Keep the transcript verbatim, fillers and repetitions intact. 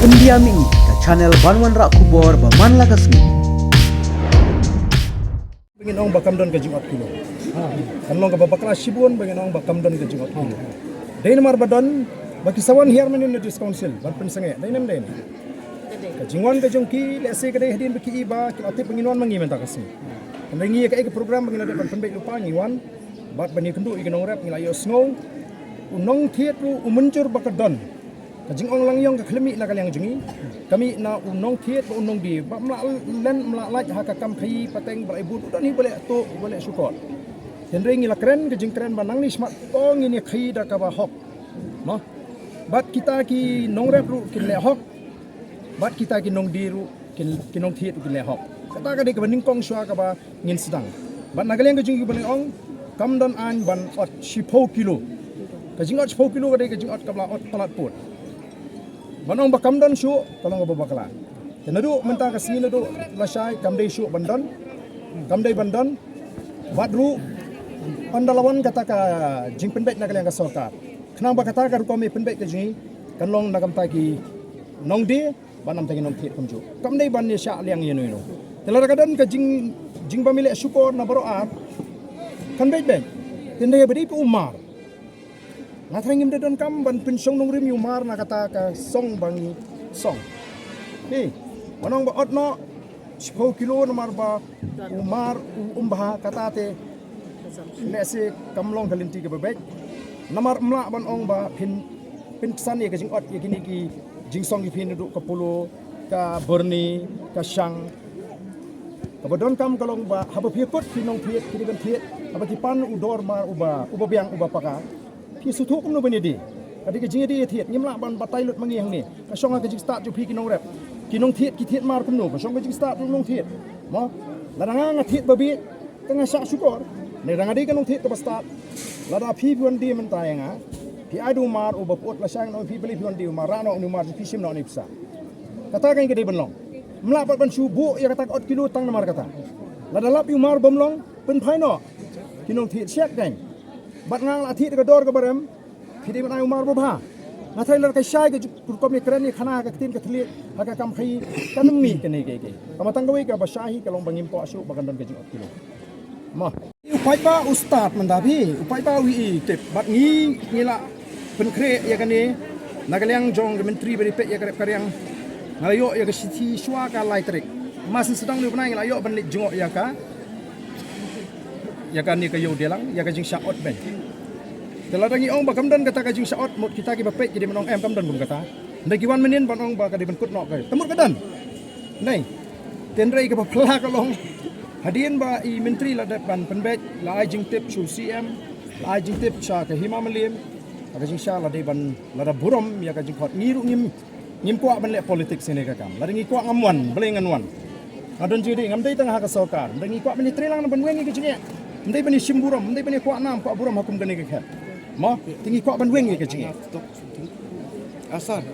India Mini, ka channel ban wanrah khubor ba man la ka sngi. Ba ngin ong ba kam don ka jingot kilo. Kan long kaba bakla shibun ba ngin ong ba kam don ka jingot kilo. Dei namar ba don ba ki sa wan hiar mynnin na District Council ban pynsangeh. Dei ne em dei ne? Ka jingwan ka jong ki lehse ka dei hadien ba ki i ba ki la tip ba ngin wan ma ngi mynta ka sngi. Hynrei ngi ïa kaei ka program ba ngi la dep ban pynbeit lypa ngi wan. Bad ban ïakynduh ïa ki nongrep ngi la ïohsngew. U nongthied ruh u mynjur ba ka don. Ka jingong lang ïong ka khlem mih na ka liang jong ngi. Ka mih na u nongthied bad u nongdie ba ym lah len ym lah lait ha ka kam khaïi pateng ba la i bun u don hi ba leh tuh ba leh shukor. Hynrei ngi la kren ka jingkren ba nangne shakhmat to ngin ïa khaïi da kaba hok. Mo. Bad kita ki nongrep ruh kin leh hok. Bad kita ki nongdie ruh kin, ki nongthied ruh kin leh hok. Kata ka dei kaba nyngkong shuwa kaba ngin sdang. Bad na ka liang ka jong ngi ba ngi ong kam don aiñ ban ot shiphew kilo. Ka jingot shiphew kilo ka dei ka jingot kaba la ot palat pud. Ban ong ba kam don shuh ka long kaba bakla. Te naduh mynta ka sngi naduh lashai kam dei shuh ban don. Kam dei ban don. Bad ruh ynda la wan kata ka jingpynbeit na ka liang ka sorkar. Khnang ba kata ka rukom ïa pynbeit ka jong ngi kan long na ka bynta ki nongdie. Ba nam ta ki nongthied kumjuh. Kam dei ban ïa shah liang ïa no ïa no. Te lada ka don ka jing, jingbym ïaleh shukor na baroh ar. Kan beit beit. Te ynda ïa ba dei phi u mar. Nga tharai ngim da don kam ban pynshong nongrim ïa u mar na kata ka song ba ngi song. Ni, ban ong ba ot noh shiphew kilo namar ba u mar u um bha kata te. Lehse kam long ka lynti kaba beit. Namar ym lah ban ong ba phin, phin pynsan ïa ka jingot ïa kine ki jingsong ki phin naduh ka Polo, ka Byrni, ka Shang. Kaba donkam ka long ba haba phi kut ki nongthied ki dei ban thied haba ki pan u dor mar uba, uba biang uba paka. Phi sngewthuh kumno ban ïadie. Ka dei ka jingïadie ïathied ngim lah ban batai lut ma ngi hangne. Ka shong ha ka jingstad jong phi ki nongrep. Ki nongthied ki thied mar kumno ka shong ka jingstad jong nongthied. Mo, lada nga nga thied ba bieit. Te nga shah shukor. Lada nga dei ka nongthied kaba stad. Lada phi phi wan die mynta ïa nga. Phi ai da u mar uba pyut lashai nga ong phi balei phi wan die u mar, rah noh une u mar jong phi shim noh une u pisa. Kata ka dei ban long. Ym lah pat ban shu buh ïa kata ka ot kilo tang namar kata. Lada lap ïa u mar bym long pynphai noh. Ki nongthied shet kan. Bad nga la thied ka dor kaba rem. Phi dei ban ai u mar ba bha. Nga tharai lada ka shai ka ju-, rukom ïakren ïakhana ha ka ktien ka thylliej ha ka kam khaïi kan ym mih kane kaei kaei. Kaba tang kawei kaba shai hi ka long ba ngim kwah shuh ba kan don ka jingot kilo. Mo. U paidbah u stad mynta phi, u paidbah u i tip bad ngi, ngi la pynkhreh ïa kane na ka liang jong ka myntri ba dei peit ïa ka rep ka riang. Nga la ïoh ïa ka shithi shuwa ka lai tarik. Mar syn sdang ne u bnai ngi la ïoh ban leit jngoh ïa ka ïa kane ka ïew dialang, ïa ka jingshah ot beiñ. Te lada ngi ong ba kam don kata ka jingshah ot, mut kita kiba peit ki dei ban ong em kam don kum kata. Hynda ki wan mynnin ban ong ba ka dei ban kut noh ka. Te mut ka don. Nei. Te hynrei kaba phylla ka long. Hadien ba i myntri la dep ban pynbeit, la ai jingtip sha u C M, la ai jingtip sha ka Hima Mylliem, ka jingshah la dei ban lada burom ïa ka jingkhot ngi ruh ngim Ngim kwah ban leh politics ïa kane ka kam. Lada ngi kwah ngam wan, balei ngan wan. Nga don jingdei ngam dei tang ha ka sorkar. Lada ngi kwah ban ïatreilang ban weng ïa ka jingeh. Ym dei ban ïashim burom, ym dei ban ïakwah nam, kwah burom ha kum kane ka khet. Mo, te ngi kwah ban weng ïa ka jingeh. Ah, sir.